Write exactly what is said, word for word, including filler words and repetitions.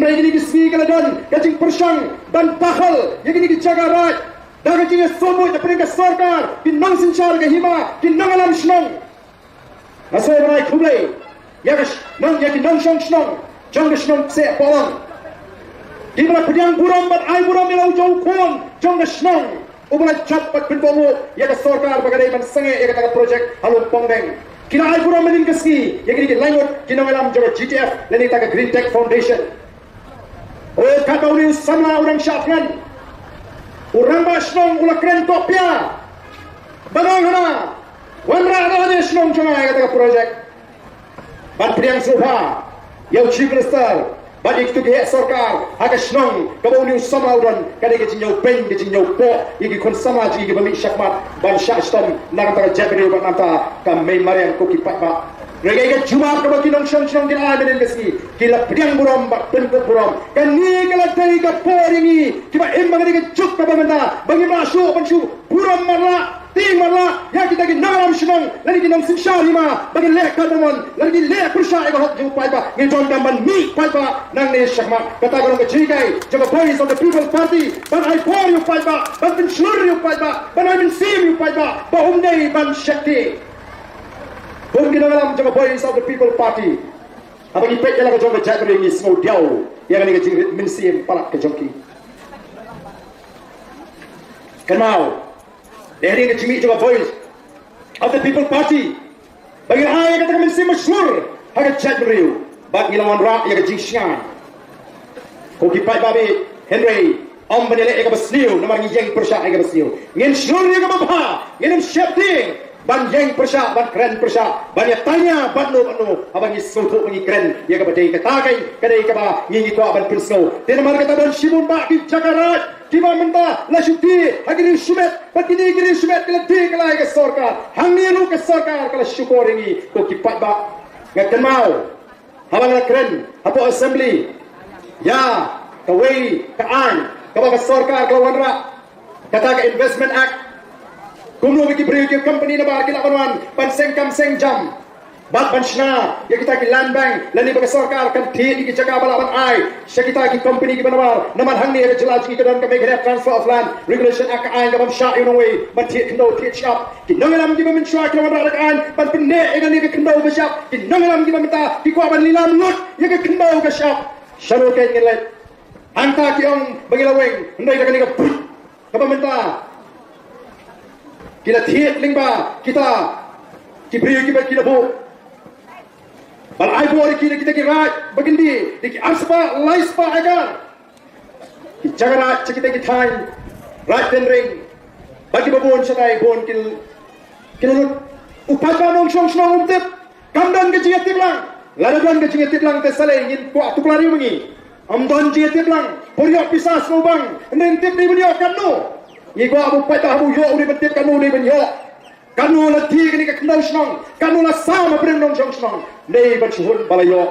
Kine ki sngi ka la don ka jingpyrshang ban dahal ïa kine ki jaka raid da ka jingïasnohmut hapdeng ka sorkar, ki nongsynshar ka hima, ki nongïalam shnong. Nga sngewbha ban ai khublei ïa ka sh- nong ïa ki nongshong shnong jong ka shnong Kseh Pahlong, kiba la pdiang burom bad ai burom ïa la u jong u khun jong ka shnong uba la jop bad pynbor ïa ka sorkar ba ka dei ban sangeh ïa kata ka projek ha Lumpongdeng. Ki la ai burom mynnin ka sngi ïa kine ki laingut ki nongïalam jong ka G T F lane kata ka Green Tech Foundation. O, katba une u samla u dang shah thngan, u rangbah shnong u la kren tohpia ban ong hana, wanrah noh hangne shnong jong nga ïa kata ka projek. Ban pdiang sngewbha ïa u Chief Minister bad ïa kito ki heh sorkar ha ka shnong kaba une u samla u don, ka dei ka jingïoh beiñ, ka jingïoh poh ïa ki khun samla jong ngi kiba mih shakhmat ban shah shitom na ka bynta ka jaitbynriew bad na ka bynta ka mei mariang, ko ki paidbah. Hynrei ka jubab kaba ki nongshong shnong ki la ai mynnin ka sngi, ki la pdiang burom bad pynkup burom. Kane ka la dei ka por ïa ngi kiba im ba ka dei ka juk kaba mynta ba ngim lah shuh ban shu burom marlah, tieng marlah ïa kita ki nongïalam shnong lane ki nongsynshar hima ba kin leh katba mon lane kin leh pyrshah ïa ka hok jong u paidbah. Ngi donkam ban mih paidbah nangne shakhmat. Kata ka long ka jinghikai jong ka Voice of the People Party, ban ai bor ïa u paidbah, ban pynshlur ïa u paidbah, ban ai mynsiem ïa u paidbah ba um dei ban shakri. Kum ki nongïalam jong ka Voice of the People Party, haba ngi peit ïa la ka jong ka jaitbynriew ngi sngewdiaw ïa kane ka jingrit mynsiem palat ka jong ki. Kynmaw, dei hadien ka jingmih jong ka Voice of the People Party ba ngi la ai ïa kata ka mynsiem ba shlur ha ka jaitbynriew bad ngi la wanrah ïa ka jingshngaiñ. Ko ki paidbah, hynrei ym ban ïaleh ïa kaba sniew namar ngi ïeng pyrshah ïa kaba sniew. Ngin shlur ïa kaba bha, ngin ym sheptieng ban ïeng pyrshah, ban kren pyrshah, ban ïataiñia bad no bad no haba ngi sngewthuh ba ngi kren ïa kaba dei. Kata ka, ka dei kaba ngi, ngi kwah ban pynsngew. Te namar kata don shibun bah ki jaka raid kiba mynta la shu die ha ki riew shimet, bad kine ki riew shimet ki la die kylla ïa ka sorkar. Hangne ruh ka sorkar ka la shukor ïa ngi, ko ki paidbah. Nga kynmaw haba nga la kren hapoh Assembly ïa kawei ka aiñ kaba ka sorkar ka la wanrah, kata ka Investment Act. Kumno ba ki briew, ki company nabar ki lah ban wan ban seng kam seng jam bad ban shna ïa kita ki land bank lane ba ka sorkar kan thied ïa ki jaka ba lah ban ai sha kita ki company kiba nabar. Namar hangne ha ka jylla jong ngi ka don ka Meghalaya Transfer of Land Regulation Act, ka aiñ kabym shah ïa u nongwei ban thied khyndew thied shyiap. Ki nongïalam kiba mynshuwa ki la wanrah da ka aiñ ban pynneh ïa kane ka khyndew ka shyiap. Ki nongïalam kiba mynta ki kwah ban lilam lut ïa ka khyndew ka shyiap. Shano kein ngin leit? Hangta ki ong ba ngi la weng, hynrei da kane ka buit kaba mynta ki la thied lyngba kita ki briew kiba ki la buh ban ai bor ïa ki da kita ki raid ba kin die da ki arspah laispah akar. Ki jaka raid sha kita ki thaiñ raid tynring bad kiba bun shatai bun ki, ki la lut. U paidbah nongshong shnong um tip. Kam don ka jingïatip lang. Lada don ka jingïatip lang te sa lei ngin kwah tuklar ïa u ma ngi. Ym don jingïatip lang. Por ïoh pisa sngewbang, ngin tip dei ban ïoh katno. Ngi kwah ba u paidbah haba u ïoh u dei ban tip katno u dei ban ïoh. Katno la die kane ka khyndew shnong, katno la sam hapdeng nongshong shnong. Dei ban shu hun ba la ïoh.